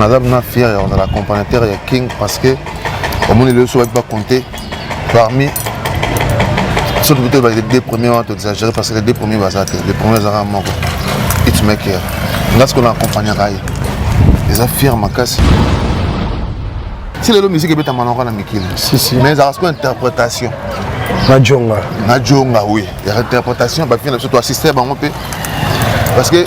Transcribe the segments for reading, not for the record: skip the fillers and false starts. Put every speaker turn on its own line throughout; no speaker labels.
Naza na fier ya kozala accompagnateur ya King parce que omoni lelo so babi bacompte parmi surtout plutôt les deux premiers wana toexagéré parce que les deux premiers baza te, les premiers ezalaka moko hitmaker. Nga sikoyo na accompagnaka ye, eza fier makasi. Ti lelo musique ebetama nango na mikili, mais ezalaka sikoyo interprétation.
Na jonga.
Na jonga, oui, ya interprétation. Bafille na biso toassiste bango mpe parce que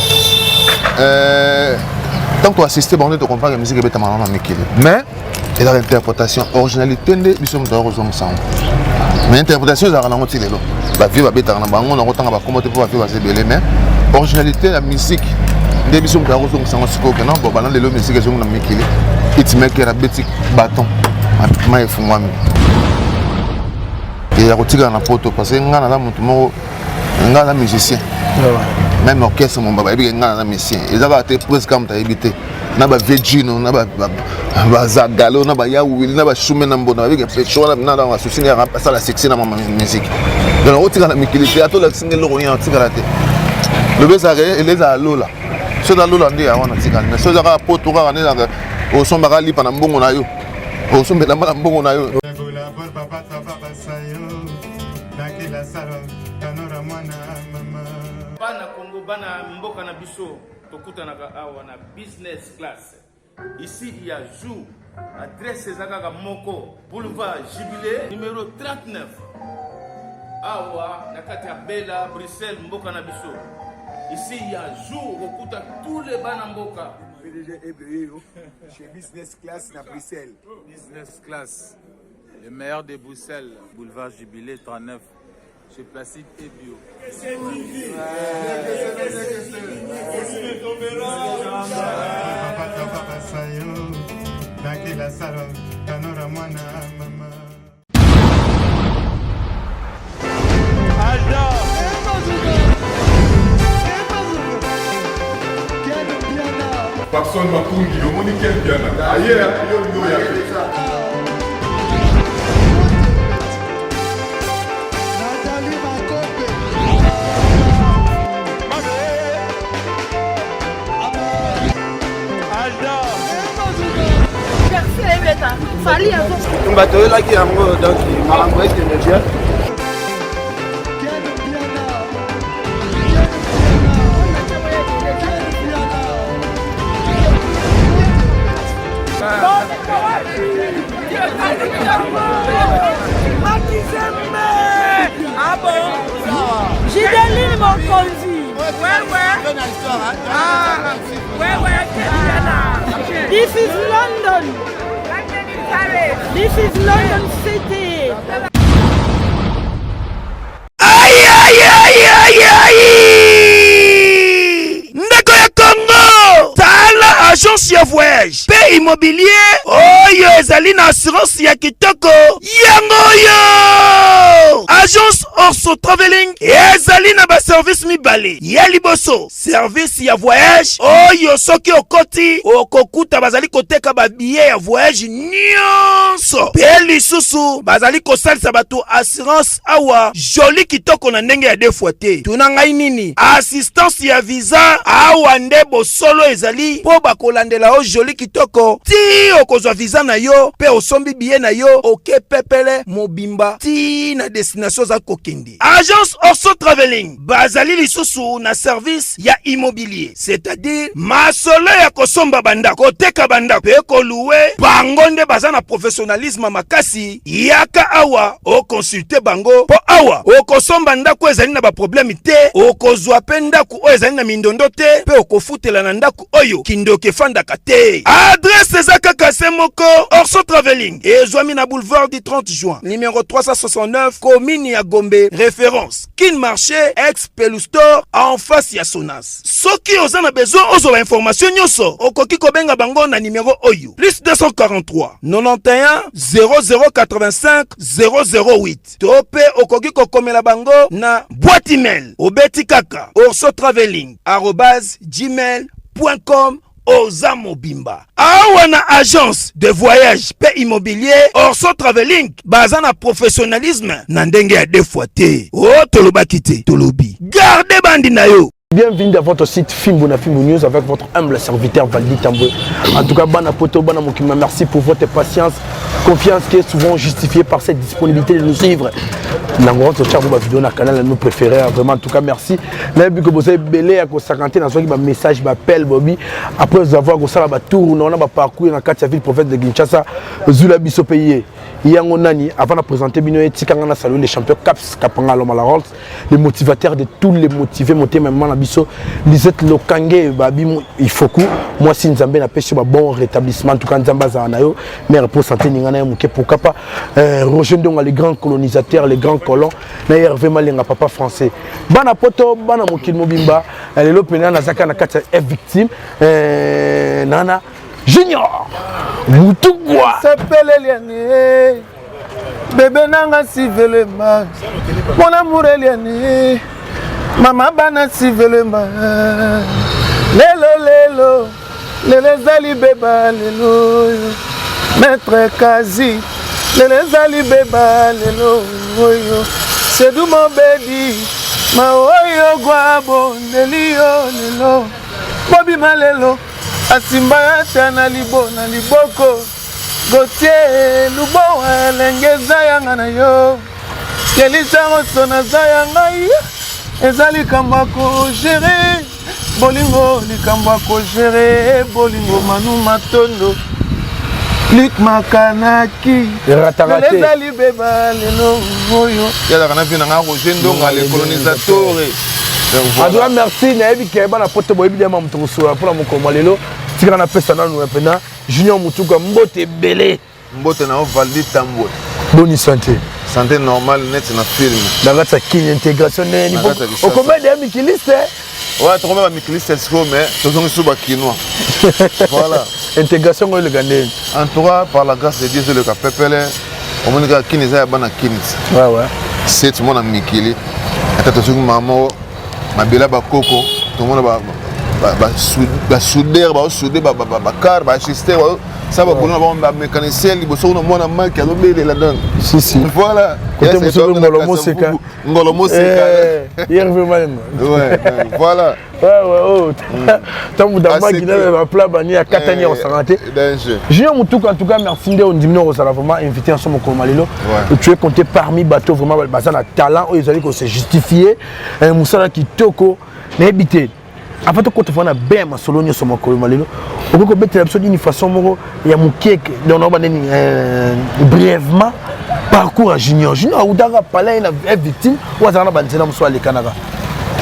tant toassiste bango nde tocomprendre musique ebetama nango na mikili, mais ezalaka interprétation, originalité nde biso moto akozongisa yango. Mais interprétation ezalaka nango ti lelo, bavieux babetaka na bango, nakotanga bakombo te mpo bavieux baza ebele, mais originalité ya musique nde biso moto akozongisa yango sikoyo. Kena bon, bana lelo musique ezongi na mikili, hitmaker abeti bâton, ma efungwami ya kotikala na poto parce que ngai naza motu moko, ngai naza musicien, même orchestre momba bayebi ke ngai naza musicien. Eza kaka te presque moto ayebi te na bavieux Gino na bazagalo na bayawili na bashume na mbona, bayebi ke pecho wana na basusi nde asala succès na mama musique. Donc otikala mikili te, atolakisi nge eloko nini, otikala te. Lobi ezalaka ezala lola, so eza lola nde yango wana tikali, mais so eza kaka poto kaka nde ezalaka osombaka lipa na mbongo na yo, osombela mba na mbongo na yo.
Bana Congo, bana mboka na biso, tokutanaka awa na Business Class. Ici il y a jour, adresse eza kaka moko, boulevard Jubilé numéro 39, awa na kati ya Bela Bruxelles, mboka na biso. Ici il y a jour, okokuta tous les bana mboka.
PDG Ebreyo chez Business Class na Bruxelles.
Business Class, le meilleur de Bruxelles, boulevard Jubilé 39, chez Placide Ebio.
Papson Makungi, omoni Ken Mpiana aye yo olingi oya te.
Tumba toyelaki yango, donc makambo ekende bien.
Gideline Mokonzi. This is London. This is London City.
Aïe, aïe, aïe, aïe, aïe! Ndeko ya Congo, tala agence ya voyage mpe immobilier oyo ezali na assurance ya kitoko, yango oyo agence Orso Traveling. Ezali na baservice mibale. Ya liboso, service ya voyage oyo soki okoti okokuta bazali koteka babiye ya voyage nyonso, mpe lisusu bazali kosalisa bato assurance awa joli kitoko na ndenge ya deux fois te. Tuna ngai nini? Assistance ya visa. Awa nde bosolo ezali mpo bakolandela yo joli kitoko ti okozwa visa na yo mpe osombi biye na yo, oke pepele mobimba ti na destination oza kokende. Agence Orso Traveling bazali lisusu na service ya immobilier, c'est-à-dire masolo ya kosomba bandako, koteka bandako mpe koluwe. Bango nde baza na professionnalisme makasi. Yaka awa okonsulte bango mpo awa okosomba ndako ezali na baproblème te, okozwa mpe ndako oyo ezali na mindondo te, mpe okofutela na ndako oyo kindoki efandaka te. Adresse eza kaka se moko, Orso Traveling ezwami na boulevard du 30 juin numéro 369, commune ya Gombe, référence Kin Marché, ex Pelustore, en face ya Sonas. Soki oza na besoin ozwa ba information nyonso, okoki kobenga bango na numero oyo: plus 243 91 0085 008, to mpe okoki kokomela bango na boîte email, obeti kaka orsotraveling@gmail.com. Oza mobimba awa na agence de voyage mpe immobilier Orso Traveling, baza na professionnalisme na ndenge ya deux fois te. O tolobaki te, tolobi garde bandi na yo.
Bienvenue dans votre site Fimbu na Fimbu News avec votre humble serviteur Valdi Tambwe. En tout cas, Bana Poto, Bana Mokima, merci pour votre patience, confiance qui est souvent justifiée par cette disponibilité de nous suivre. Nango totia ba vidéo na canal nous préféré vraiment en tout cas merci. Nayebi que boza ebele ya kosakante nazwaki ba message ba appel bobi après avoir kosala ba tour na wana ba parcours na kati ya ville province de Kinshasa zula biso pe ye yango nani avant na présenter bino ye tika nga na saluer les champions Caps Kapanga Loma la Rolls le motivateur de tous les motivés motema mama na biso Lisette Lokange babi ifoku mwasi nzambe na pesi ba bon rétablissement en tout cas nzambe azala na yo mère pour santé ninga na ye moke pourquoi pas euh, Roger Ndonga le grand colonisateur le grand colon na Hervé Malenga papa français bana poto bana mokili mobimba euh, lelo pena nazaka na kati ya victime euh, nana Junior Mutugwa
sepeleliani bebe nanga sivelema mon amour eliani mama bana sivelema lelo lelo lelo eza libeba lelo oyo maître kazi lelo eza libeba lelo oyo sedu mobedi maoyo gwabo ndeli yo lelo bobima lelo asimba ata na libo na liboko Gauthier Lubowa elenge eza yanga na yo Kelisa Rosso naza ya ngai eza likambo ya kogere bolingo likambo ya kogere bolingo Manu Matondo Luc Makanaki eza libeba lelo oyo
yazalaka na vie na ngai Roger Ndonga le colonisateur.
En tout cas merci nayebi ke bana poto boyebi diama moto kosolola mpona mokolo mwa lelo tikala napesa nanu mpena Junior Mutuka mbote ebele.
Mbote na yo Valdi Tambwe.
Boni santé.
Santé normale net na film.
Na kati ya kin intégration ndenge nini? Okoma deya mikiliste.
Ouais, tokoma ba mikiliste sikoyo mais tozongi sous ba kinois.
Voilà. Intégration ngo eleka ndenge.
En tout cas, par la grâce de Dieu, eleka pepele. Omoni kaka kin eza ya bana kin.
Ouais ouais.
C'est mwana mikili. Ata tozongi mama mabela bakoko tomona basouder baosoude bacar baajuster sa babono na bango bamécanicien liboso kuna mwana maki azobelela donc
sisi
voilà
kote mosusu ngolo moseka
ngolo moseka
herve malema
ouais voilà
ouais oh ntango moto amaki na baplat bani akatani ya kosanga te junior motuka en tout cas merci nde ondimi na kozala vraiment invité na so mokolo ma lelo tu es compté parmi bato vraiment baza na talent oyo ezali kose justifier eh, mosala kitoko nayebi te avant tokota vraimen na bain ya masolo nyonso mokolo ma lelo okoki kobetela biso nini façon moko ya moke donc naoba nini eh, brièvement parcours ya junior junior awutaka palais na victime oyo azalaka na banzela mosusu alekanaka.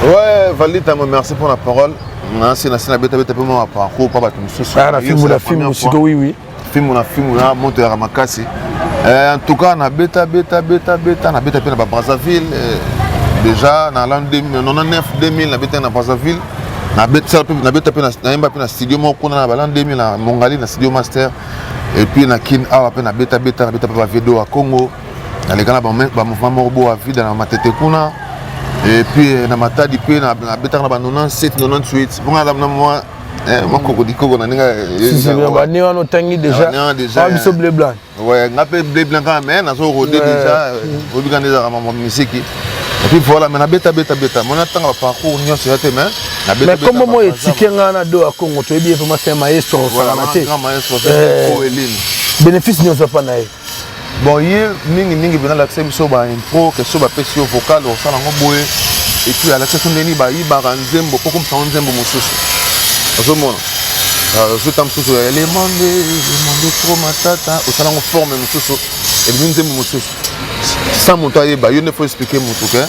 Ouais, Valita, merci pour la parole. Nasi nasi na beta beta pe mwa parcours pa bato mosusu.
Ah, na film na film siko oui oui.
Film na film na moto ya makasi. Euh, en tout cas na beta beta beta beta na beta pe na ba Brazzaville euh, déjà na l'an 99 2000 na beta na Brazzaville na beta na beta pe na nayemba pe na studio moko kuna na ba l'an 2000 na Mongali na studio master et puis na Kin awa pe na beta beta na beta pe ba video ya Congo. Naleka na ba mouvement moko boa vida na Matete kuna et puis euh, na Matadi pe nabetaka na ba 97 98 bongo na mwa eh, mwa kokodikoko na ndenge
eh, bane wana otangi déjà biso bleu blanc
ouais nga mpe bleu blanc kaka mais nazo rode déjà euh, oyebi kaka nde ezalaka mambo misiki et puis voilà mais nabeta beta beta mona ntanga baparcours nyonso ya te mais
mais kombo moko etike nga na do ya Congo toyebi ye vraiment c'est un maestro osakana te bénéfice nyonso apa na ye.
Bon ye mingi mingi mpena alakisa biso ba impro que so bapesi yo vocal osala yango boye et puis alakisa biso ndenge nini bayibaka nzembo mpo komisa yango nzembo mosusu ozomona ozota mosusu elemande elemande trop matata osala yango forme mosusu ebimi nzembo mosusu sans moto ayeba yo nde fo explike motu ke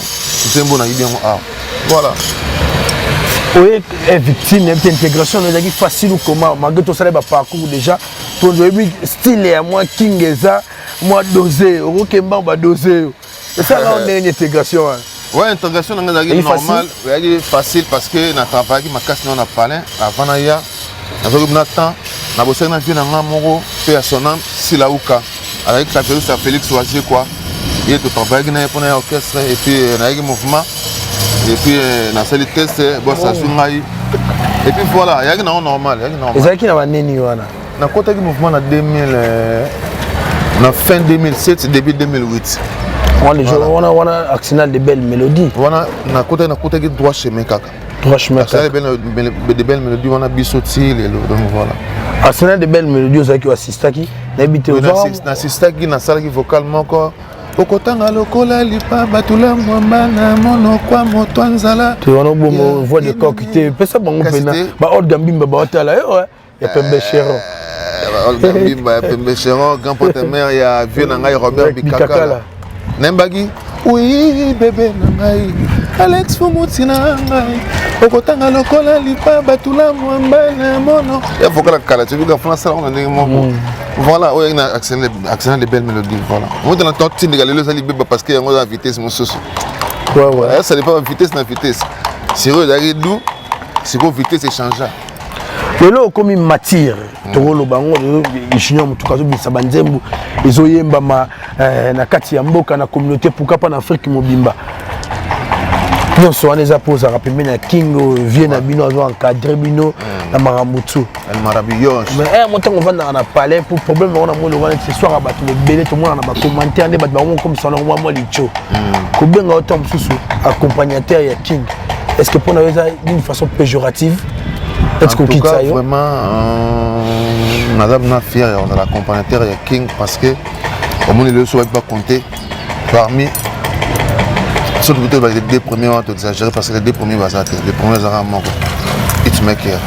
nzembo nayibi yango awa voilà.
Oye eh, victime ya intégration ezalaki facile ou comment malgré tosala ba parcours déjà mpo oyebi style ya mwa king eza mwa dose okokemba badose yo esalaka ndenge nini intégration wana?
Ouais, intégration na ngai ezalaki normal, ezalaki facile parce que na travaillaki makasi na na palin avant naya nazwaki na temps nabosaki na vie na ngai moko mpe ya son âme Silauka azalaki claviériste ya Félix Wazekwa ye totravaillaki na ye mpona ya orchestre et puis euh, nayaki mouvement et puis euh, nasali test boss azwi ngai et puis voilà eyaki nango normal eyaki normal.
Ezalaki na baneni wana?
Nakotaki mouvement na 2000 euh, na fin 2007 début 2008.
Wana wana wana arsenal de belles mélodies.
Wana nakotaki nakotaki droit chemin kaka.
Droit chemin.
Arsenal de belle mélodie wana biso ti lelo, donc voilà.
Arsenal de belle mélodie, ozalaki oassistaki, nayebi te.
Nassistaki, nasalaki vocal moko: okotanga lokola lipa batula mwamba na monokwa moto nzala.
Te, wana obongo voix de coq te, pesa bango mpena baolga mbimba baotala yo ya pembe cheron.
Olga Mbimba ya pembe cheron, grand pote mère ya vieux na ngai Robert Bikakala. Nayembaki: oui bebe na ngai Alex Fumuti na ngai, okotanga lokola lipa batula mwamba na mono ya vocal ya kala. Tobika fona asala ngo na ndenge moko. Voilà, oyo na Accident de belle mélodie. Voilà, moto na totindika lelo eza libeba parce que yango eza vitesse mosusu. Ça dépend vitesse na vitesse. Sikoyo ezalaki du sikoyo vitesse echangea.
Lelo okomi mature, tokoloba yango lelo Junior Motuka azobimisa banzembo, ezoyembama na kati ya mboka, na communauté, pourquoi pas na Afrique mobimba. Nyonso wana eza mpo ozalaka pembeni ya King oyo vie na bino azo encadre bino na makambo tu.
Maravilloso.
Mais mo ntango ovandaka na palais, po problème yango na moni wana ti soir bato ebele tomona na bacommentaire nde bato bango komisa wana mwa mwa litio kobenga yo ntango mosusu accompagnateur ya King. Est ce que mpona yo eza d'une façon péjorative?
Est ce que okitisa yo vraiment? Naza na fier ya kozala accompagnateur ya King parce que omoni lelo so babi bacompte parmi, surtout peut-être les deux premiers wana, toexagéré parce que les deux premiers baza te. Les premiers ezalaka moko hitmaker,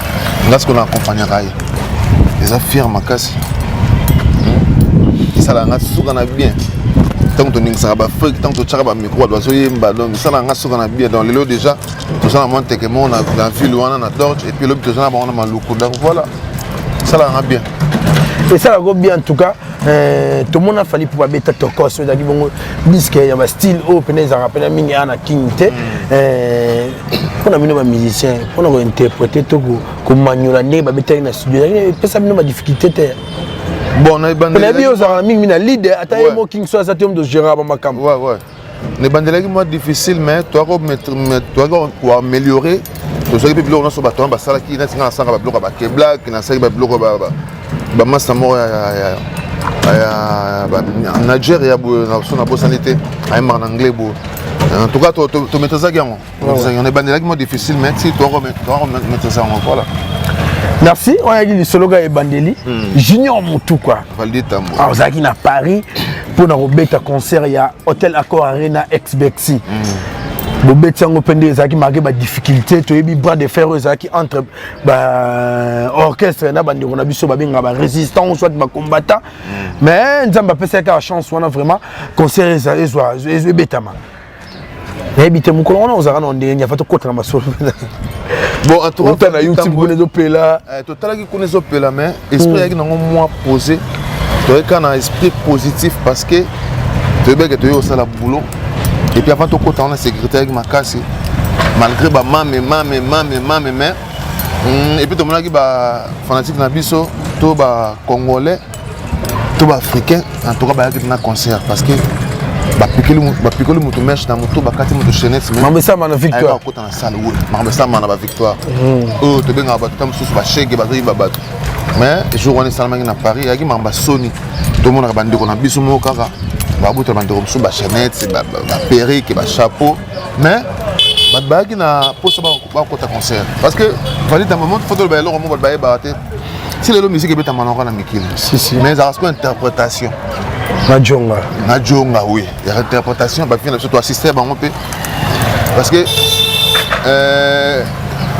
nga sikoyo na accompagnaka ye. Eza fier makasi, esalaka nga suka na bien ntango toningisaka baafrike, ntango totyaka bamicro, bato bazoyemba, donc esalaka nga suka na bien. Donc lelo déjà toza na mwa nteke moko na ville wana na Dorge, et puis elobi toza na bango na Maluku. Donc voilà, esalaka nga bien.
Esalaka bien. En tout cas, tomona Fally mpo babeta tokos oyo ezalaki bongo disque ya bastyle oyo mpena ezalaka mpena mingi aa na King te. Mpona bino bamusicien, mpona kointerpréter to komanyola ndenge babetaki na studio, ezalaki epesa bino badifficulté te?
Bon, na
nayebi ozalaka na mingi na leader, ata ye mo King so aza te, yo moto ogéraka bamakambo.
Ouais, nebandelaki mwa difficile, mais toyaka koaméliorer. Tozwaki mpe biloko nyonso bato wana basalaki. Neti nga nasalaka babiloko ya bakeblak, nasalaki babiloko bamasa moko ya Nigeria boye, so nabosani te, ayembaka na anglais boye. En tout cas, tomaîtrisaki yango. Ebandelaki mwa difficile, mais ti toyaka komaîtrise yango, voilà.
Merci. Oyaki lisolo kaka ebandeli, Junior Motuka.
Valdi Tambo.
Ozalaki na Paris mpona kobeta concert ya Hotel Accor Arena ex-Bercy. Bobeti yango mpe nde ezalaki malgré badifficulté. Toyebi bras de fer oyo ezalaki entre baorchestre na bandeko na biso babengaka barésistant soit bacombattant, mais Nzambe apesaki kaka chance wana, vraiment concert ezwa ebetama. Nayebi te mokolo wana ozalaka na ndenge nyafa tokota na masolo.
Bon, en tout
cas, na YouTube kuna ezopela.
Totalaki kuna ezopela, mais esprit eyaki nango mwa posé. Toyeka na esprit positif parce que toyebeke toyei kosala boulot. Et puis avant tokota wana, sécurité eyaki makasi malgré bamame mame mame mame, mais et puis tomonaki bafanatique na biso to bacongolais to baafricain, en tout cas bayaki na concert parce que bapikoli moto mèche na moto, bakati moto chaînette.
Makambo esalama na Victoire.
Akota na salle, oui, makambo esalama na bavictoire oyo tobengaka bato ta mosusu bashege, bazoyiba bato. Mais jour wana esalamaki na Paris, eyaki makambo basoni. Tomonaka bandeko na biso moko kaka babutela bandeko mosusu bachaînette, baperruque, bachapeau, mais bato bayaki na mposa bakota concert parce que valide moment. Faut toloba eloko moko, bato bayebaka te ti lelo musique ebetama nango na mikili, mais ezalaka sikoyo interprétation.
Na jonga.
Na jonga, oui, ya interprétation. Bafille na biso toassiste bango mpe parce que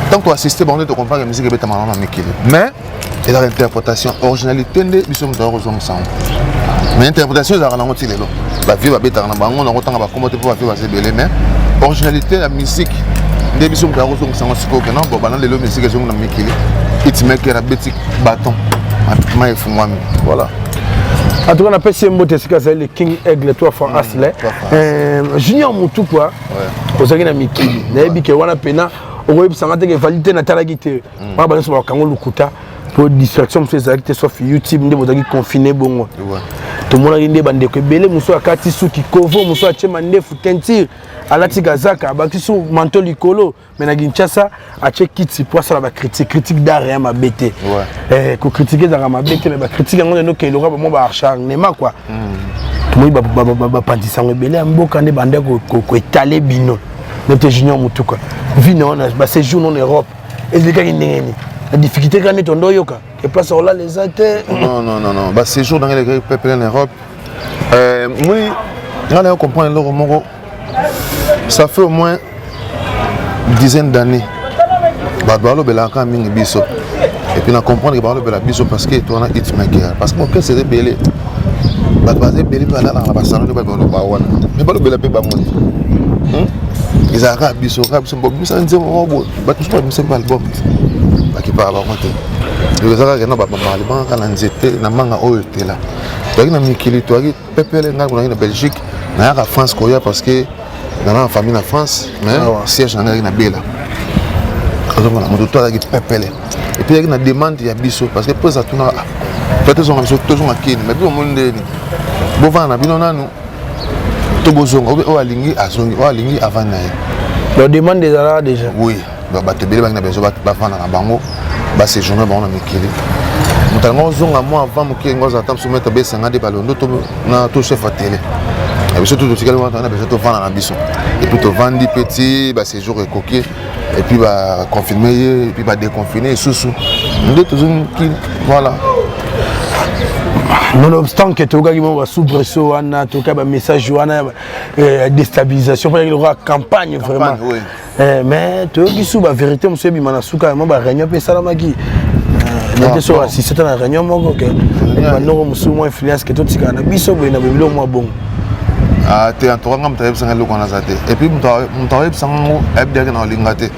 tant toassiste bango nde tocomprendre musique ebetama nango na mikili, mais ezalaka interprétation, originalité nde biso moto aya kozongisa yango. Mais interprétation ezalaka nango ti lelo, bavie babetaka na bango nango, ntanga bakoma te mpo bavie baza ebele, mais originalité ya musique nde biso moto aya kozongisa yango sikoyo. Kena bon, bana lelo musique ezongi na mikili, hitmaker abeti bâton, ma efungwami, voilà.
En tout cas, napesi ye mbote esika azali, le King Aigle trois fois asle. Junior Mutukwa, ozalaki na mikili, nayebi ke wana mpena okoyebisanga teke evali te. Natalaki te wana banyonso bakango lokuta po distraction mosusu ezalaki te sauf YouTube nde bozalaki confiné. Bongo tomonaki nde bandeko ebele, mosusu akati suki kovo, mosusu atie mandefu, teinture, alati kazaka, abakisi su manteau likolo, mais na Kinshasa atie kiti po asala bacritique, critique d'art ya mabe te. Kocritique ezalaka mabe te, mais bacritique yango nde okende lokola bamwa baacharnement quoi. Tomoni bapanzisa yango ebele ya mboka nde banda koetale bino. Nete Junior Mutuka vie na wana ba séjour non Europe ezalaki ndenge nini? Na difficulté kaka nde tondo oyoka ke place olala eza te.
Non, non, non, non, ba séjour ndenge elekaki pepele na Europe, moi nga nayo comprendre eloko moko. Ça fait au moins dizaine d'années bato balobelaka mingi biso, et puis na comprendre ke balobela biso parce que towana hitmaker, parce que orchestre eza ebele, bato baza ebele mpe balalaka na basalon nde bato baloba wana, mais balobela mpe bango te. Ezalaka kaka biso, kaka biso. Bobimisa nzembo moko boye, bato mosusu babimisa mpe album te, bakipaka bango te. Donc eza kaka na babambaka libanga kaka na nzete na manga oyo etela. Toyaki na mikili, toyaki pepele. Ngai konaki na Belgique, nayaka France koya parce que nana na famille na France, mais siège na ngai na Bela. Ozomona moto to azalaki pepele, et puis ezalaki na demande ya biso parce que mpo eza tuna to tozonga, biso tozonga kini, mais biso omoni ndeni bovanda na bino nanu to bozonga. Oyo alingi azongi, oyo alingi avandi na ye.
Donc demande ezalaka déjà?
Oui, donc bato ebele bangi na besoin bavanda na bango, baséjourne bango na mikili. Moto alingi ozonga mwa avant moke, ngo azala ta mosu maître besanga nde balondo to na to chef ya télé na biso. To totikali wana na besoin tovanda na biso, et puis tovandi mpe ti baséjour ekoki, et puis baconfirme ye, et puis badéconfine lisusu nde tozongi, voilà.
Nonobstant ke toyokaki mo basoubresaut wana, toyokaki bamessage wana ya déstabilisation mpo lokola campagne vraiment. Mais toyoki su bavérité mosusu ebima na suka yango, baréunion mpe esalamaki nete so assiste ta na réunion moko ke bandoko mosusu mwa influence ke totikala na biso boye na boye, biloko mwa bongo.
Ah, te, en tout cas nga moto ayebisanga eloko wana aza te. Et puis moto ayebisanga ngo ayebi diake na olinga te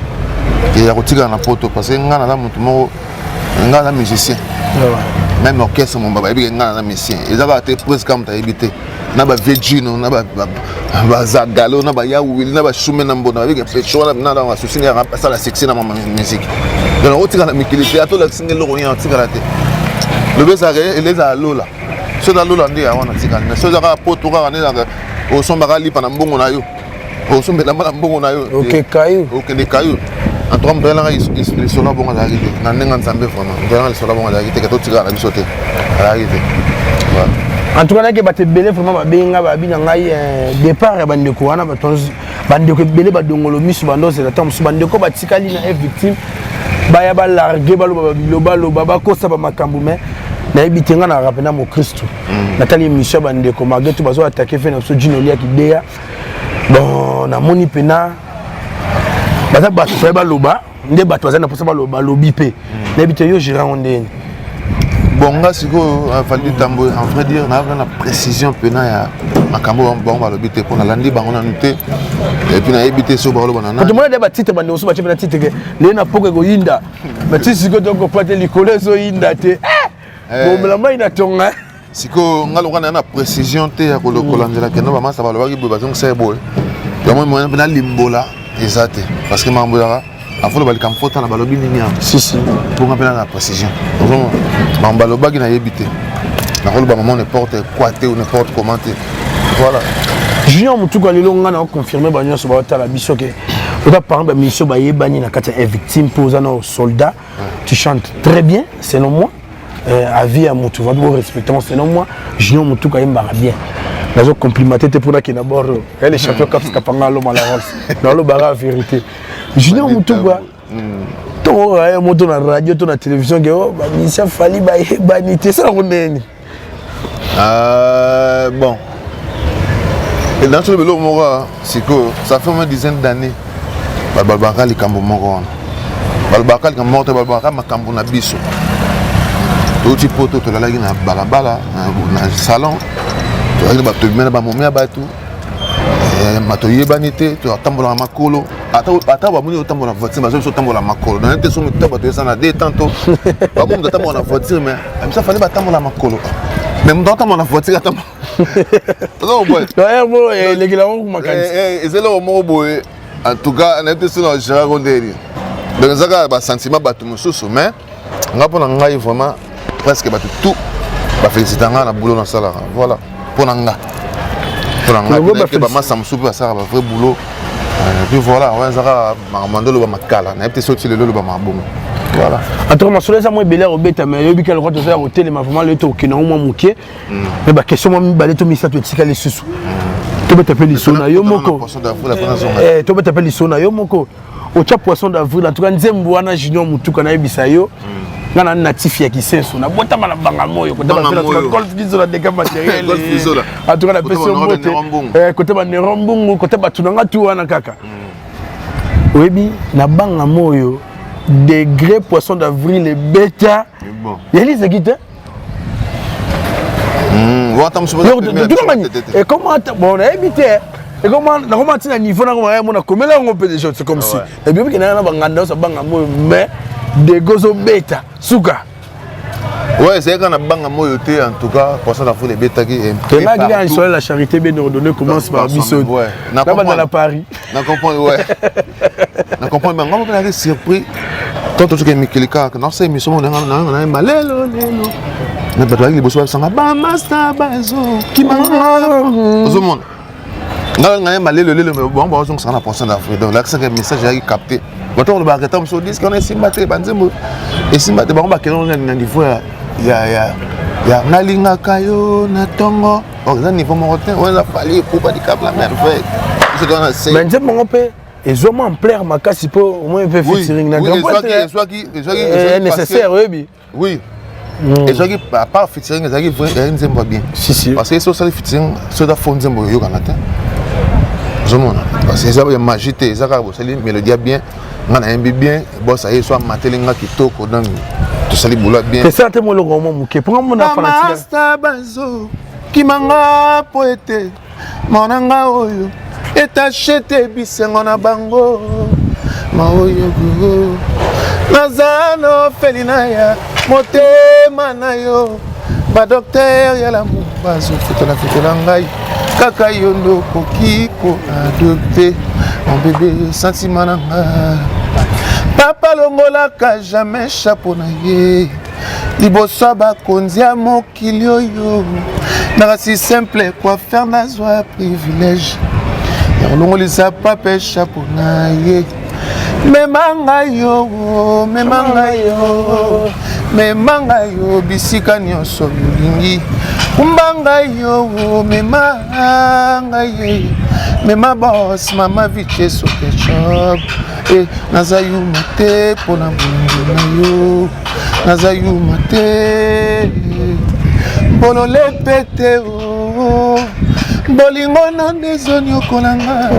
ya kotikala na poto, parce que nga naza moto moko, nga naza musicien. Même orchestre momba bayebi ke nga naza musicien. Eza kaka te presque moto ayebi te, na bavieux Gino, na bazagalo, na bayawili, na bashume na mbona, bayebi ke pecho wana na na susi asala succès na mama musique. Donc otikala na mikili te, ata olakisi nga eloko nini, otikala te. Lobi ezalaka ezala lola, so eza lola nde yango natikali, mais so eza kaka poto kaka nde ezalaka osombaka lipa na mbongo na yo, osombela mba na mbongo na yo.
Okekayo.
Okende kayo. En tout cas moto ayelanga lisolo ya bongo azalaki te. Na ndenge ya Nzambe, vraiment, moto ayelanga lisolo ya bongo azalaki te ke totikala na biso te, azalaki te.
En tout cas nayeke bato ebele vraiment babenga, babi na ngai départ ya bandeko wana, bato bandeko ebele badongolo miso, bandozela ntango mosusu bandeko batikali na F'Victeam baya balarge, baloba bilobaloba, bakosa bamakambo. Mais nayebi te, ngai na rapena mokristu, natali émission ya bandeko, malgré tout bazo attaquer fe na biso Jino Oliaki Deya. Bon, namoni mpena baza bato faye baloba nde bato baza na mposa baloba, balobi mpe. Nayebi te, yo gérant ngo ndeni?
Bon, nga sikoyo Valdi Tambo, en vrai dire naza na précision mpena ya makambo bango balobi te, mpo nalandi bango nanu te, et puis nayebi te soki bakoloba na nani.
Tomona de batitre, bandeko mosusu batie mpe na titre ke leye na poko ekoyinda, bati sikoyo tokopa te, likolo ezoyinda te, bomela mai na tonga.
Sikoyo nga lokola naza na précision te ya kolandela kendo bamasa balobaki boye, bazongisa ye boye, yango moyen mpe nalimbola eza te, parce que makambo ezaka afoloba likambo fo tala balobi nini awa.
Sisi.
Bonga mpe na na précision, ozomona makambo balobaki nayebi te, nakoloba mama n'importe quoi te ou n'importe comment te, voilà.
Junior Motuka, lelo nga na oconfirme banyonso baotala biso ke oza parmi bamusicien bayebani na kati ya Victime, mpo oza na soldat. Tu chantes très bien selon moi, avis ya motu vraiment bo respectant. Selon moi, Junior Motuka ayembaka bien. Nazo complimenter te mpona kenda bord oyo le champion Caps Kapanga aloma la Rolls, nalobaka vérité. Junior Motuka, tokoka ye moto na radio to na télévision ke bamusicien Fally bayebani te, esalako ndeni?
Bon, nasolo biloko moko sikoyo, ça fait au moins dizaine d'années balobaka likambo moko wana, balobaka likambo moko te, balobaka makambo na biso. Touti poto, tolalaki na balabala, na salon, tozalaki na bato na bamomi ya bato, toyebani te, totambolaka makolo. Ata bamoni otambola na voiture, bazo biso otambola makolo na te. Soki to bato eza na de tanto bamo moto atambola na voiture, mais biso Fally batambola makolo, mais moto atambola na voiture atambola. Eza eloko moko boye. En tout cas nayebi te soki na gérard ndeni. Donc eza kaka basentiment bato mosusu, mais nga, mpo na ngai vraiment, presque bato tout bafélicita ngai na boulot nasalaka, voilà. Mpo na nga, mpo na ngai, bamasa mosusu mpe basalaka bavrai boulot. Puis voilà, wana eza kaka makambo nde oloba makala, nayebi te soki lelo oloba mabongo, voilà.
En tout cas masolo eza mwa ebele ya kobeta, mais oyebi ka lokwa toza ya kotelema vraiment lelo, tokokende yango mwa moke, mais baquestion mwa mibale to misato etikali lisusu. Tobeta mpe lisolo na yo moko, eh, tobeta mpe lisolo na yo moko. Otya Poisson d'avril, en tout cas nzembo wana, Junior Mutuka, nayebisa yo, nga na natif ya Kisenso, nabotama na Banga Moyo, Golf Gizola, deka matériel. En tout cas napesi yo mbote kote banero mbungu, kote bato na nga tu wana kaka. Oyebi, na Banga Moyo, degré Poisson d'avril ebeta yalizaki te. Ekoma bon, nayebi te, ekoma nakoma ntina niveau nakoma mona komela yango mpe déjà, c'est comme si ebioki nanga na banganda nyonso Banga Moyo, mais dego ozobeta suka.
Ouais, c'est quand na Banga Moyo te. En tout cas, Poisson d'avril ebetaki.
Tengaki soleil, la charité bien ordonnée commence par biso.
Na
banda na Paris.
Na comprendre, ouais. Na comprendre, mais ngamo mpe surpris. Tant tozoki mikili kaka nasala émission moko nanga nanga nayemba lelo lelo na bato bayaki liboso basanga bamasta bazokima, ozomona nga nayemba lelo lelo, mais bango bazongisaka na Poisson d'avril. Donc lakisaka message eyaki capté. Bato kolobaka ta mosusu disque wana esimba te, banzembo esimba te, bango bakende na niveau ya nalingaka yo na ntongo. Donc eza niveau moko te oyo eza Fally Ipupa Dicap la Merveille.
Mais nzembo yango mpe ezwa mwa ampleur makasi mpo au moins mpe featuring na grand nécessaire, oyebi.
Oui, ezwaki, à part featuring, ezalaki vrai, ezalaki nzembo ya bien.
Si si.
Parce que soki osali featuring, soki eza faux, nzembo oyokana te, ozomona, parce que eza ya magie te, eza kaka bosali mélodie ya bien, nga nayembi bien, bos aye so amateli nga kitoko, donc tosali boulot ya bien.
Esala te mwa eloko mwa moke mponga mona.
Bamasta bazo kimanga po ete mwana nga oyo etache te bisengo na bango maoyo naza na orphelinat ya motema na yo. Badocteur ya lamu bazofutela-futela ngai, kaka yo nde okoki koadopter mon bébé, sentiment na ngai. Papa longolaka jamais chapeau na ye liboso ya bakonzi ya mokili oyo. Nakasi simple coiffeur, nazwa privilège ya kolongolisa pape chapeau na ye. Mema ngai yo, mema ngai yo, mema ngai yo bisika nyonso olingi. Kumba ngai yo, mema ngai ye, mema bos mama vicheso ketchup. E naza yuma te mpona bolingo na yo, naza yuma te, bolole pete o bolingo na nde ezoniokola nga.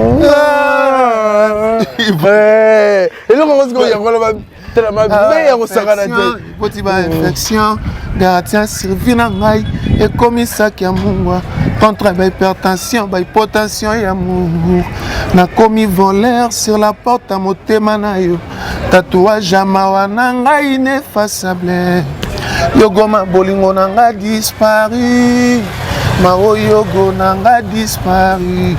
Eloko yango sikoyo, yango wana tala mabe ya kosakana te.
Poti bainfection, garantie survie na ngai ekomisaki ya mungwa contre bahypertension, bahypotension ya amour. Nakomi voleur sur la porte ya motema na yo, tatouage ya mawa na ngai ineffaçable. Yogoma bolingo na nga disparu, maoyogo na nga disparu,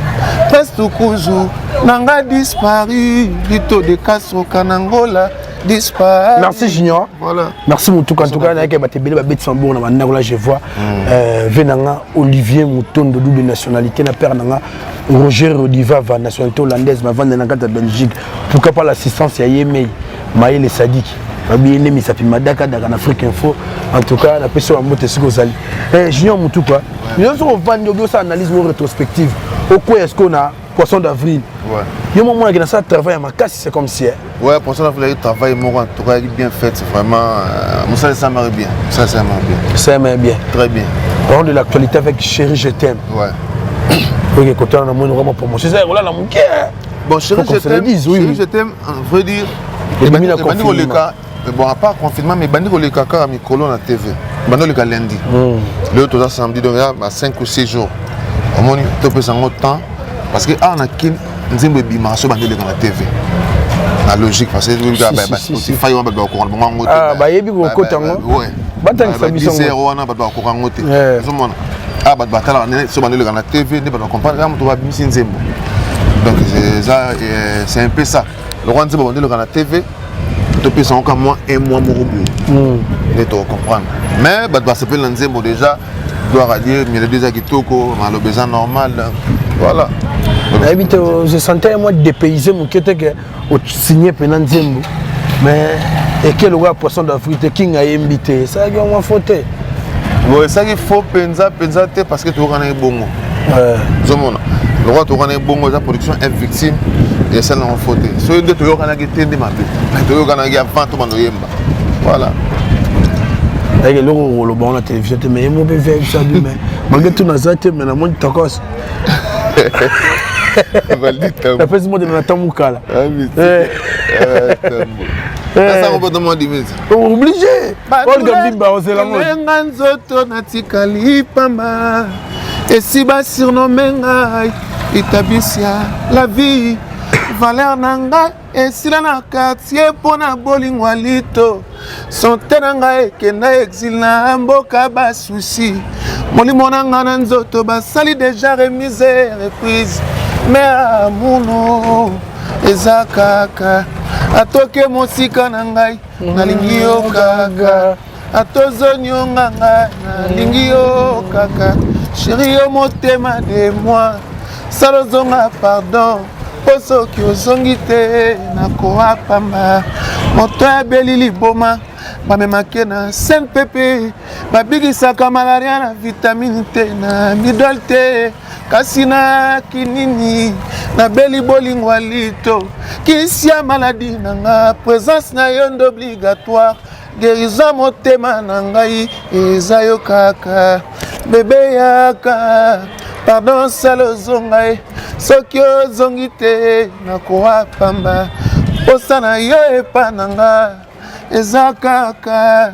Prince Tukuzu na nga disparu, Lito de Kasroka na Ngola disparu.
Merci Junior.
Voilà.
Merci Mutuka. En tout cas, nayaki bato ebele babetisa mbongo na bandako. Là je vois ve nanga Olivier Mutondo, double nationalité, na père nanga Roger Rodivava, nationalité hollandaise, bavanda na kati ya Belgique. Pourquoi pas l'assistance ya Yemei Mayele Sadiki, babiye nde misapi madakadaka na Afrique Info. En tout cas napesi yo bambote esika ozali. Junior Mutuka, yo soki ovandi, obi osala analyse mo rétrospective, okwea sikoyo na Poisson d'avril, yo mo monaki nasala travail ya makasi, c'est comme si
Ouais, Poisson d'avril, il travail moko en tout cas bien fait, vraiment. Moussa, ça marche bien. Ça, ça marche bien.
Ça marche bien.
Très bien.
Parlons de l'actualité avec Chéri je t'aime.
Ouais.
Ok, côté on a moins vraiment promotion. C'est là la moke.
Bon, Chéri je t'aime,
oui,
Chéri je t'aime, en vrai dire,
et bandi
na confinement. Bon, à part confinement, mais bandi koleka kaka mikolo na TV. Bandi koleka lundi. Lelo toza samedi, donc ya 5 ou 6 jours. Omoni topesa yango temps parce que awa na Kin nzembo ebimaka so bandi oleka na TV. Na logique, parce que Spotify wana bato bakoka bango yango
te. Bayebi kokota yango. Batangisa biso
yango. Wana bato bakoka yango te. Ozomona ah bato batalaka so bandi oleka na TV nde bato bacomprendre kaka moto babimisi nzembo. Donc eza, c'est un peu ça. Lokwa nzembo bandi oleka na TV, topesa yango ka mwa un mois moko boye nde tokocomprendre. Mais bato basepeli na nzembo déjà, gloire à Dieu. Mélodie eza kitoko, maloba eza normal, voilà.
Nayebi te, je sentais moi dépaysé moke te ke osigne mpena nzembo, mais eke lokola Poisson d'avril te, King ayembi te, esalaki yango faux te.
Bon, esalaki faux mpenza mpenza te, parce que toyokanaki bongo. Ozomona Lokola tokana ebongo eza production F victime esali nango fo te. Soki nde toyokanaki te nde mabe. Mais toyokanaki avant tobanda oyemba. Voilà.
Ayeke eloko koloba wana télévision te mais ye moko mpe via biso abi mais malgré tout naza te mais namoni tokos. Napesi motema na ntango mokala. Obligé. Olga Bimba ozela ngo.
Nga nzoto natikali pamba esi basurnome ngai litabisi ya la vie valeur na ngai esila na quartier mpo na bolingo ya lito sante na ngai ekenda exil na mboka basusi molimo na ngai na nzoto basali deja remise reprise me amuno eza kaka atoke mosika na ngai nalingi yo kaka atozonionga ngai nalingi yo kaka sheri yo motema de moi sala ozonga pardon mpo soki ozongi te nakoa pamba moto abeli liboma bamemake na cnpp babikisaka malaria na vitamine te na midol te kasi na kinini nabeli bolingo ya lito kisi ya maladi na nga présence na yo nde obligatoire guérison motema na ngai eza yo kaka bebe yaka pardon sala ozonga ye soki ozongi te nakowa pamba posa na yo epa na nga eza kaka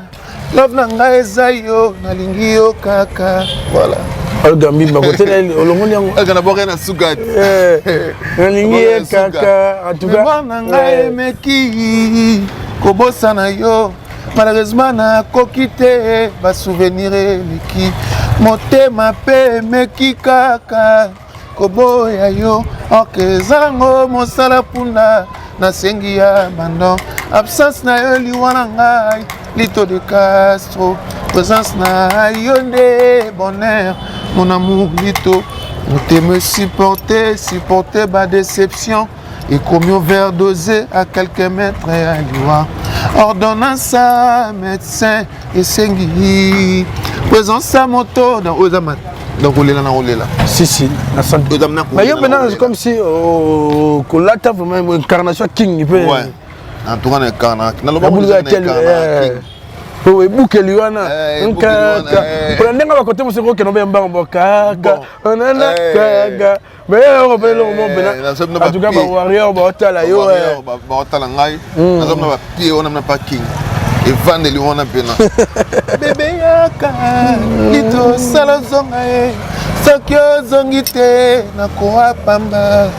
love na ngai eza yo nalingi yo kaka voilà
Olga Mbimba kote olongoli yango
aka na boka na suka
eh, nalingi ye kaka en tout cas
na ngai eh. emeki kobosana yo malheureusement nakoki te basouvenir eleki motema mpe emeki kaka koboya yo ok eza yango mosala punda nasengi ya bandon absence na yo liwa na ngai lito de castro présence na yo nde bonheur mon amour lito motema supporte supporte badéception ekomi overdose à quelques mètres ya liwa ordonnance ya médecin esengi présence ya moto oyo eza donc kolela na kolela
si si na santé mais yo mpena comme si oh, kolata vraiment incarnation king mpe
ouais. en tout cas na incarnation naloba
po ebukeli wana nkaka mpona ndenge bakote mosuku okende obe mbango bokaka onana kaka mais eloko mpe eloko moko mpena en tout cas bawarrior baotala yo
baotala ngai nazomona bapie wana na parking evandeli wana mpena
bebe yaka litosala ozonga ye soki ozongi te nakoa pamba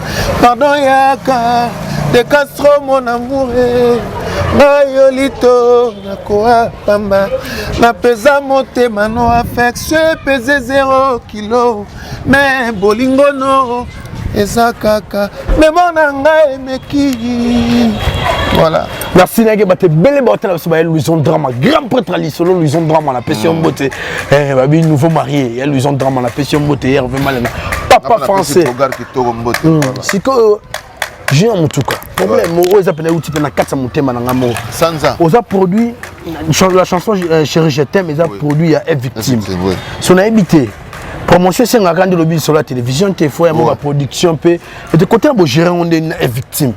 pardon yaka de castro mon amour ngai yo lito nakoa pamba napeza motema no affection epeze 0 kilo me bolingo no eza kaka memo na ngai emeki voilà
merci nayaki bato ebele baotala biso baye louison drama grand prêtre ya lisolo louison drama napesi yo mbote eh, babi nouveau marié ya louison drama napesi yo mbote herve malena papa français hmm, sikoyo junior motuka problème moko eza mpena euti mpe na kati ya motema na ngai moko oza produit la chanson euh, chéri je t'aime eza produit ya f victime so nayebi te promotion esengaka nde olobi lisolo ya télévision te fo yango baproduction mpe ete kote na bogere yango nde na f victime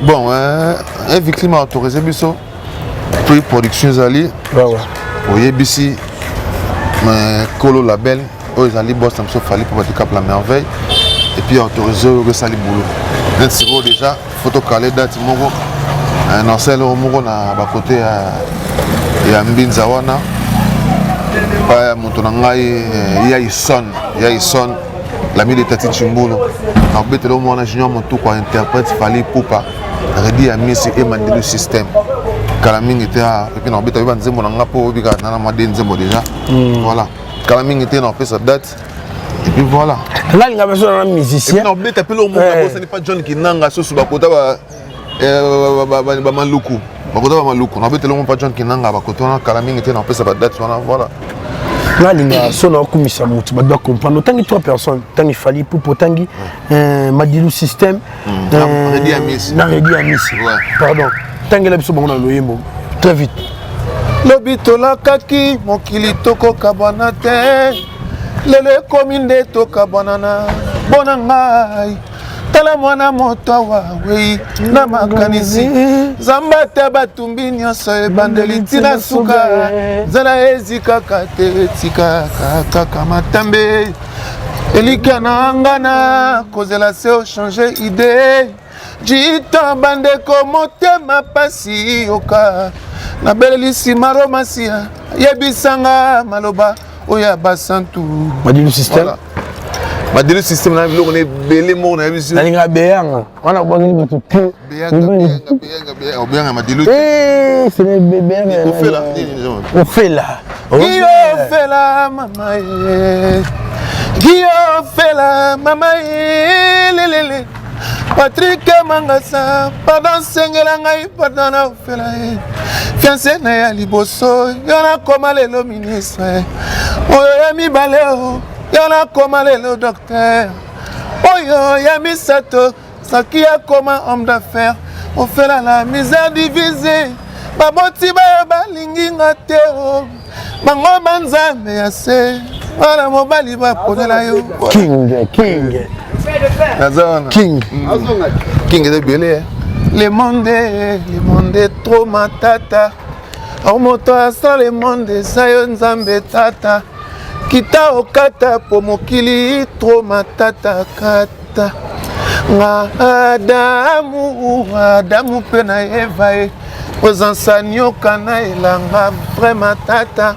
bon euh, f victime autorise biso prix production ezali oyebisi kolo label oyo ezali boss na biso fali mpo batikap la merveille et puis autorise oyo esali boulot neti sikoyo déjà faut tokale date moko eh, na osala eloko moko na bakote ya, ya mbinza wana epai ya moto na ngai eh, ya ison ya ison l'ami de tati chimbulu nakobetela mwana junior motuku interprète fali pupa redi ya misi e mandelu système kala mingi te ah, epuis nakobeta mpe banzembo na nga mpo obika nana mwa de nzembo déjà mm. voilà kala mingi te nakopesa date et puis voilà
nga linga biso na musicien
nakobeta mpe loko moko abosani pa john kinanga susu bakota bamaluku bakota bamaluku nakobeta eloko pa john kinanga bakota wana kala mingi te nakopesa badate wana voilà
nga linga so na okumisa motu bato bacomprendre otangi trois personnes otangi fali pupu otangi euh, madilu système mm. euh, na redi amisi pardon tangela biso bango na loyembo très vite
lobi tolakaki mokili tokokabwana te lelo ekomi nde tokabwanana. mpo na ngai. Tala mwana moto awa wei na makanisi Nzambe ata batumbi nyonso ebandeli ntina suka nzala ezikaka te etikaka kaka matambe elikya na nga na kozela se ochange idee jita bandeko motema pasi yoka nabeleli nsima romasia yebisanga maloba oyo ya basantu.
Madilu système.
Voilà. Madilu système na biloko na ebele moko na yebisi.
Nalinga beyanga wana obwakeli bato te.
Obeyanga madilu.
Eh, c'est le beyanga.
Ofela.
Ofela.
Iyo ofela mama ye. Iyo ofela mama ye lelele. Patrick Mangasa, pardon sengela ngai pardon na ofela ye. Fiancé na ya liboso, yo nakoma lelo ministre. Oyo ya mibale o, yo nakoma lelo docteur. Oyo ya misato, soki akoma homme d'affaires. Ofela la misère divisée. Baboti bayo balingi nga te o. Bango ba nzambe ya se. Wana mobali baponela yo.
King, king.
Naza wana.
King.
King eza ebele.
Le monde, le monde est trop matata. Au moto asala le monde eza yo nzambe tata. Kita okata po mokili trop matata kata. Nga Adamu, Adamu pe na Eva ye. Présence nyoka na elanga vraiment tata.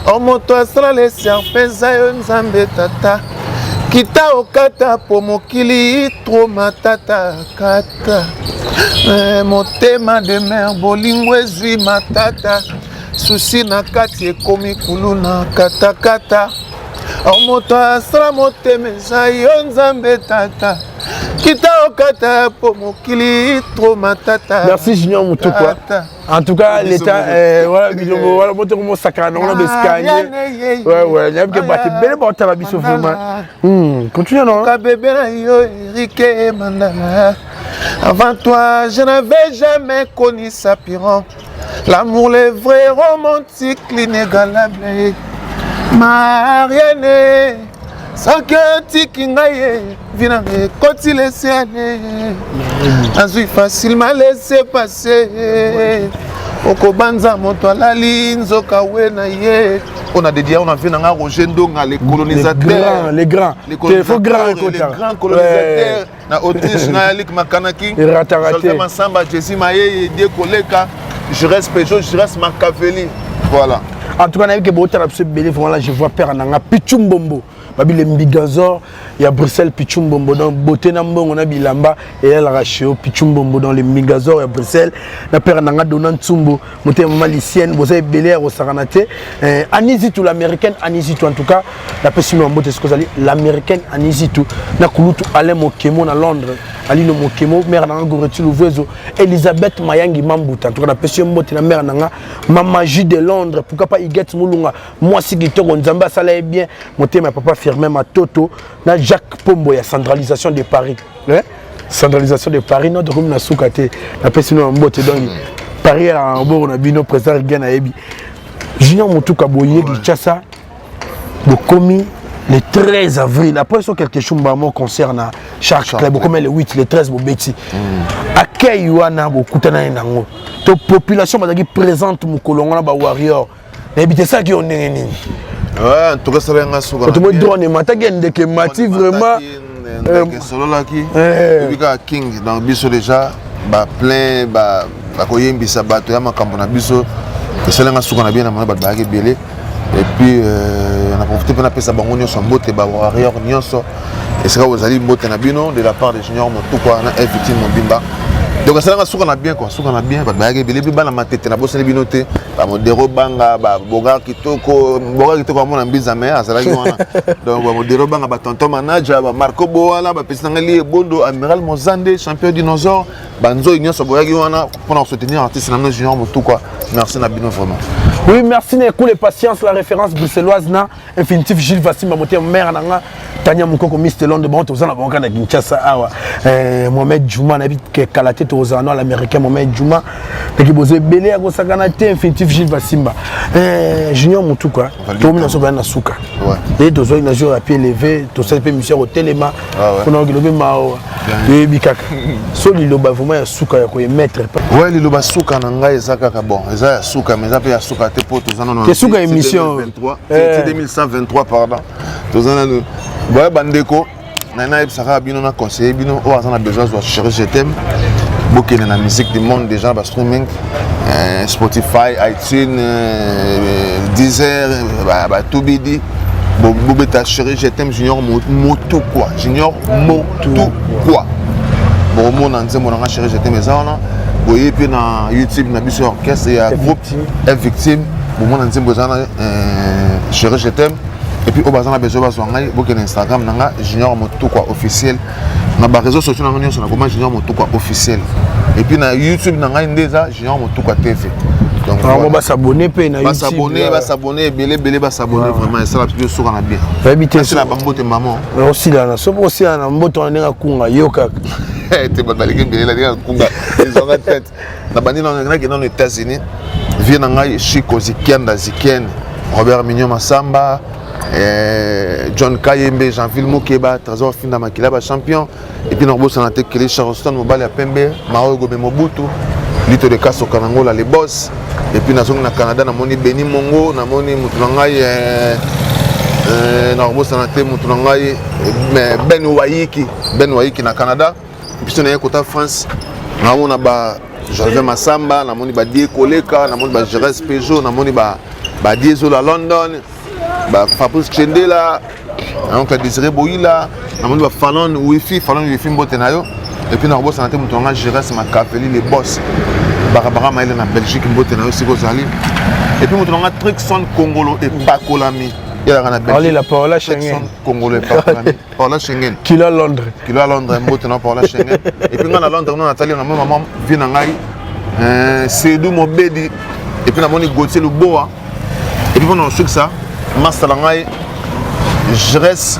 O moto asala le serpent eza yo nzambe tata. Kita okata po mokili trop matata kata. Eh, motema de mer bolingo ezwi matata. Susi na kati ekomi kuluna katakata. O moto asala motema eza yo nzambe tata. Kita okata po mokili trop matata.
Merci Junior Mutukwa. En tout cas, l'État, voilà, bilongo, voilà, moto komo sakana, on a bescagné. Ouais, ouais, il y a que battre belle porte à la biso vraiment. Continue non?
Ka bébé na yo Eric Mandala. Avant toi, je n'avais jamais connu Sapiron. L'amour, le vrai romantique, l'inégalable. Marianne, soki otiki ngai ye, vie na ngai ekoti laisser aller. Nazwi facilement laisser passer. Okobanza moto alali nzoka we na ye.
On a dédié, on a vu nanga Roger Ndonga, les colonisateurs.
Les grands,
les
les grands. Faut grand
les grands colonisateurs. Na Autriche, na Alik Makanaki.
Ratarate.
Massamba, Jesse Maye, Dieu Koleka, je reste Peugeot, je reste Machiavelli. Voilà.
En tout cas, on a vu que Bota vraiment là, je vois père Nanga Pichumbombo. Babi le Mbigazor, il y a Bruxelles Pichumbombo dans beauté na mbongo na bilamba et elle racheo Pichumbombo dans le Mbigazor ya Bruxelles. Na père Nanga Donan Tsumbo, moté maman Lycienne, vous avez Belair au Saranate. Anizitou l'américaine Anizitou en tout cas, la pesi mo mbote ce que l'américaine Anizitou na kulutu Alain Mokemo na Londres. Alino Mokemo, mère Nanga Goretu Louvezo, Elisabeth Mayangi Mambuta. En tout cas, la pesi mbote na mère Nanga Mama J de Londres, pourquoi pas Huguette Mulunga, moi si kitoko Nzambe asala ye bien, motema ya papa Firmin Matoto na Jacques Pombo ya centralisation de Paris. Hein? Centralisation de Paris, notre commune na suka te. Na pesi no mbote donc Paris ya mbongo na bino président Reagan ayebi. Junior Mutuka boye Kinshasa bokomi le 13 avril après so quelque chose ba mon concert na Shark Club bokomi le 8 le 13 bobeti. Accueil wana bokutana nango. To population bazaki présente mokolo wana ba warrior. Nayebi te esalaki yo ndenge nini?
Ouais, en tout cas, ça va nga
Bato mo drone emataki ya ndeke emati vraiment.
Ndeke esololaki. Ebi kaka King donc biso déjà ba plein ba bakoyembisa bato ya makambo na biso esali nga suka na bien na mona bato bayaki ebele. Et puis na profite mpe napesa bango nyonso mbote ba warrior nyonso esika bozali mbote na bino de la part de Junior Motukwa na F Victime Mobimba. Donc esalanga suka na bien quoi, suka na bien bato bayaki ebele mpe bana matete na bosani bino te ba Modero Banga ba Bogar Kitoko, Bogar Kitoko amona mbiza mais azalaki wana. Donc ba Modero Banga ba tonton manager ba Marco Boala ba pesi nanga li Ebondo Amiral Mozande champion dinosaure ba nzoi nyonso boyaki wana mpona kosoutenir artiste na bino Junior Motukwa. Merci na bino vraiment.
Oui, merci Nekou, les patience, la référence bruxelloise na infinitif Gilles Vassimba motema mère na nga Tania Mukoko Miss Londres bon toza na bango na Kinshasa awa eh, Mohamed Juma na bi kala te toza na l'américain Mohamed Juma ndeki bozo ebele ya kosakana te infinitif Gilles Vasimba eh, Junior Mutuka tokomi na soba na suka ye tozwaki na jour ya pied levé tosali mpe mission ya kotelema mpona okilobi mawa toyebi kaka so liloba vraiment ya suka ya koemettre
ouais liloba suka na ngai eza kaka bon eza ya suka mais eza mpe ya suka te mpo toza nano
te suka émission
2123 pardon toza nano boya bandeko na nayebisaka bino na conseiller bino oyo aza na besoin azwa chéri je t'aime bokende na musique du monde déjà ba streaming euh, spotify itunes euh, deezer batubidi bobeta chéri je t'aime junior moto quoi junior moto quoi bokomona nzembo na nga chéri je t'aime eza wana boye mpe na youtube na biso ya orchestre ya groupe f victime bomona nzembo eza wana euh, chéri je t'aime et puis oyo baza na besoin bazwa ngai bokende instagram na nga junior motukwa officiel na bareseau sociaux na ngai nyonso nakoma junior motukwa officiel et puis na youtube na ngai nde eza junior motukwa tv
donc voilà. basabone mpe na
basabone basabone ebele ebele basabone vraiment esala biso suka na bien
oyebi te
na bambote mama
osilana soki osilana na mbote wana ndenge akunga yo kaka
te bato baleki ebele na ndenge akunga ezwanga tete na bandi nakende nano états-unis vie na ngai chiko zikianda zikiene robert mignon masamba eh, john kayembe jeanville mokeba trésor finda makila bachampion epuis nakobosana te kele charleston mobali ya pembe mao egobe mobutu lito de kaso kanangola le boss epuis nazongi na canada namoni beni mongo namoni motu na ngai eh, eh, nakobosana te motu na ngai eh, ben wayiki ben wayiki na canada biso naye kota france naomona ba gervais masamba namoni ba die koleka namoni ba geres peugeot namoni ba ba diesel london ba fabrice chendela oncle désiré boyila namoni ba fanon wifi fanon wifi mbote na yo epuis nakobosana te moto nanga geres makapeli le boss barabara mayele na belgique mbote na yo sika ozali epuis moto nanga trikson kongolo epakolami
yelaka na belgique Paola Schengen
kongolo epakolami Paola Schengen.
Kilo Londres.
Kilo Londres, mbote na Paola Schengen. Et puis nga na Londres, non natali na maman vie na ngai. Euh, Seydou Mobedi et puis namoni Gauthier Luboa. Et puis pendant que ça, master na ngai Jerez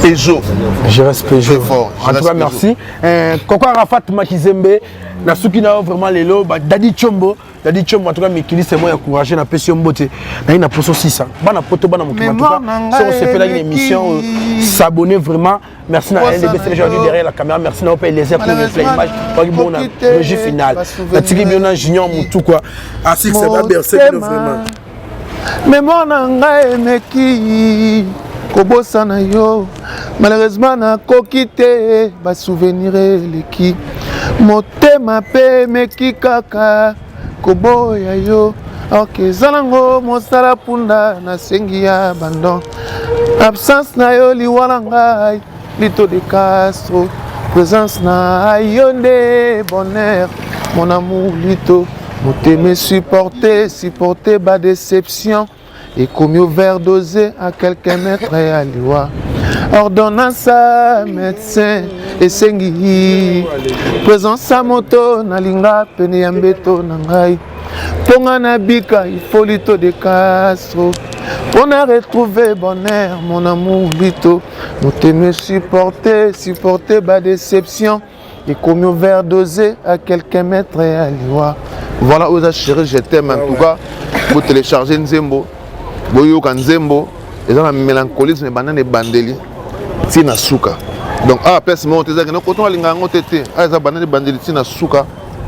Peugeot.
Jerez Peugeot.
Fort.
En tout cas, merci. Euh, Koko Arafat Makizembe, na suki na vraiment lelo, ba Dadi Chombo. Dadi Chombo en tout cas mikili c'est moi ya courageux na pesi yo mbote na ye na poso sisa bana poto bana mokili en tout cas soki osepelaki na émission euh, s'abonner vraiment merci na LDB c'est aujourd'hui derrière la caméra merci na ope Eliezer pour le image pour bon na régie finale natiki bino na Junior Mutu quoi asik ça va bercer bino vraiment
mémoire na ngai emeki kobosana yo malheureusement nakoki te basouvenir eleki motema mpe emeki kaka koboya yo ok eza nango mosala punda nasengi ya bandon absence na yo liwa na ngai lito de castro présence na yo nde bonheur mon amour lito motema supporte supporte badéception ekomi overdose à quelques mètres ya liwa ordonnance ya médecin esengi présence ya moto nalinga pene ya mbeto na ngai mpo nga nabika ifolito de castro mpo na retrouver bonheur mon amour lito motema supporte supporte badéception ekomi overdose à quelques mètres ya liwa
voilà oyo eza chéri je t'aime en tout cas botélécharge nzembo boyoka nzembo eza na mélancolisme ebanda na ebandeli ti na suka donc awa place moko te ezaki na koto alinga yango te te awa eza banda na ebandeli ti na suka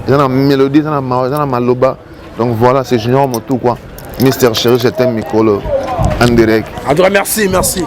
eza na mélodie eza na mawa eza na maloba donc voilà c'est junior motu quoi mister chéri je t'aime mikolo en direct
en tout cas merci merci.